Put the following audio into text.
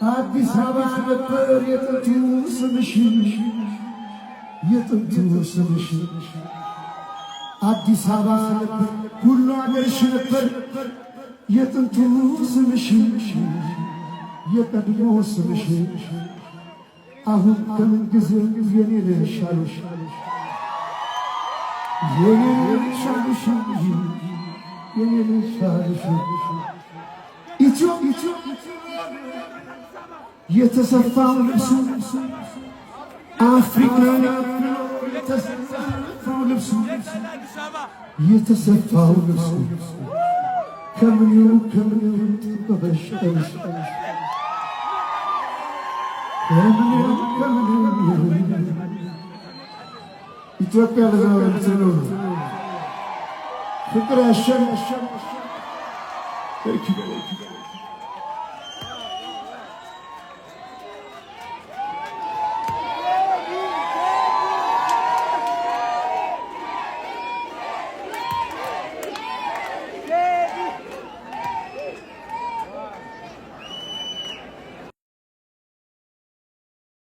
አዲስ አበባ ነበር የጥንቱ ስምሽ፣ የጥንቱ ስምሽ አዲስ አበባ ነበር፣ ሁሉ አገርሽ ነበር የጥንቱ ስምሽ፣ የቀድሞ ስምሽ። አሁን ከምን ጊዜ የኔ ነሽ አሉሽ፣ የኔ ነሽ አሉሽ፣ የኔ ነሽ አሉሽ። ኢትዮጵያ የተሰፋው ልብሱ፣ አፍሪካ የተሰፋው ልብሱ፣ የተሰፋው ልብሱ ከምኔው ከምኔው ጥበበሽ ቀሚስ፣ ከምኔው ከምኔው። ኢትዮጵያ ለዘላለም ትኑር። ፍቅር ያሸንፍ። Thank you.